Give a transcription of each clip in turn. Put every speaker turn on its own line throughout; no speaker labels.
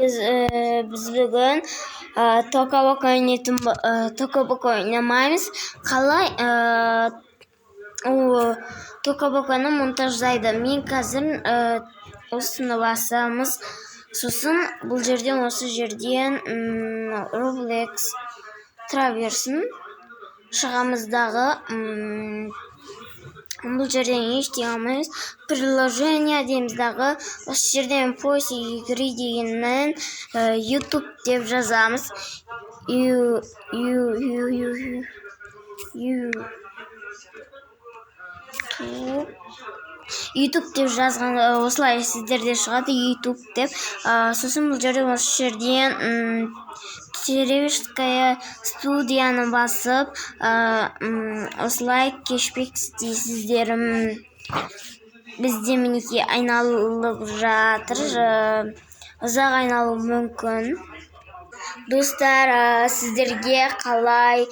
Біз бүгін Тока Бока ойнайтын, Тока Бока ойнамаймыз. Қалай Тока Боканы монтаждайды? Мен қазір осыны басамыз. Сосын бұл жерден, осы жерден Roblox тұра берсін. Шығамыз дағы, бұл жерден ештеңе алмаймыз. Приложение дейміз дағы, осы жерден поиск игры дегеннен YouTube деп жазамыз. Ю ю ю ю ю ю YouTube деп жазған, осылай сіздерде шығады YouTube деп. Сосын бұл жерде, осы жерден Теревская студияны басып, осылай кешбек істейсіздер. Бізде, мінекей, айналып жатыр, ұзақ айналуы мүмкін. Достар, сіздерге қалай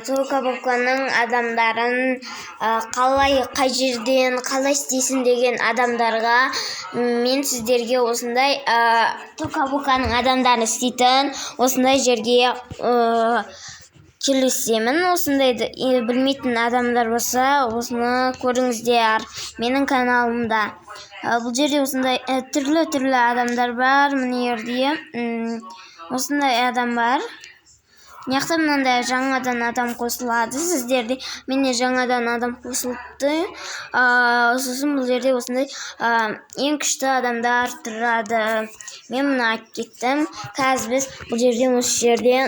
Тока Боканың адамдарын қалай, қай жерден, қалай істейсің деген адамдарға мен сіздерге осындай Тока Боканың адамдарын істейтін осындай жерге келісемін. Осындайды білмейтін адамдар болса, осыны көріңіздер менің каналымда. Бұл жерде осындай түрлі түрлі адамдар бар. Мына жерде осындай адам бар. Мына жақта мынандай жаңадан адам қосылады сіздерде. Менде жаңадан адам қосылыпты. Сосын бұл жерде осындай ең күшті адамдар тұрады. Мен мұны айтып кеттім. Қазір біз бұл жерден, осы жерден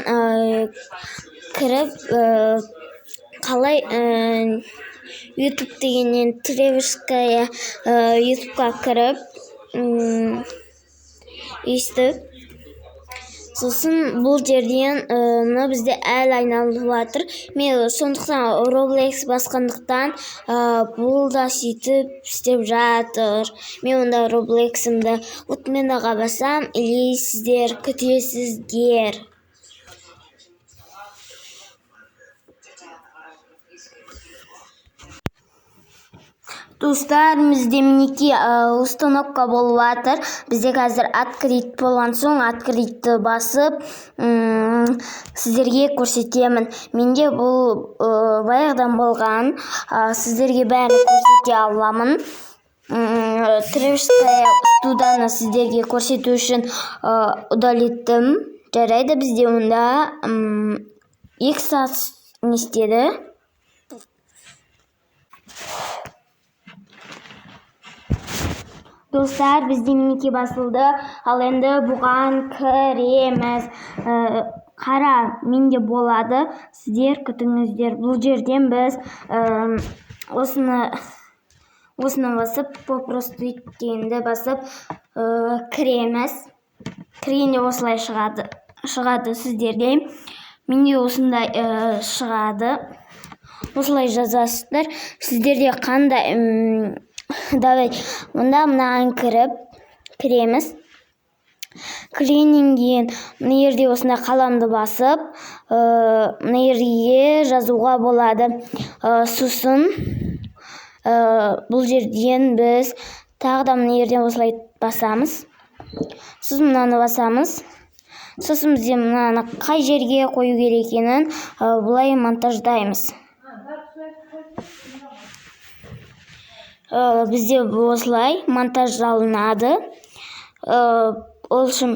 кіріп, қалай YouTube дегеннен Тревская YouTubeқа кіріп, өйстіп, сосын бұл жерден мына бізде әлі айналып жатыр. Мен сондықтан Roblox басқандықтан, бұл да сөйтіп істеп жатыр. Мен онда Roblox'ымды отменаға басам или сіздер күтесіздер. Достар, бізде, мінекей, установка болып жатыр. Бізде қазір открыть болған соң, открытьті басып, сіздерге көрсетемін. Менде бұл баяғыдан болған, сіздерге бәрін көрсете аламын. Тревская студияны сіздерге көрсету үшін удалиттім. Жарайды, бізде онда 2 сағат не істеді. Достар, бізде, мінекей, басылды. Ал енді бұған кіреміз. Қара, менде болады, сіздер күтіңіздер. Бұл жерден біз осыны басып, попросту дегенді басып, кіреміз. Кіргенде осылай шығады сіздерде. Менде осындай шығады. Осылай жазасыздар. Сіздерде қандай? Давай онда мынаған кіріп кіреміз. Кіргеннен кейін мына жерде осындай қаламды басып, мына жерге жазуға болады. Сосын бұл жерден біз тағы да мына жерден осылай басамыз. Сосын мынаны басамыз. Сосын бізде мынаны қай жерге қою керек екенін былай монтаждаймыз. Бізде осылай монтаждалынады. Ол үшін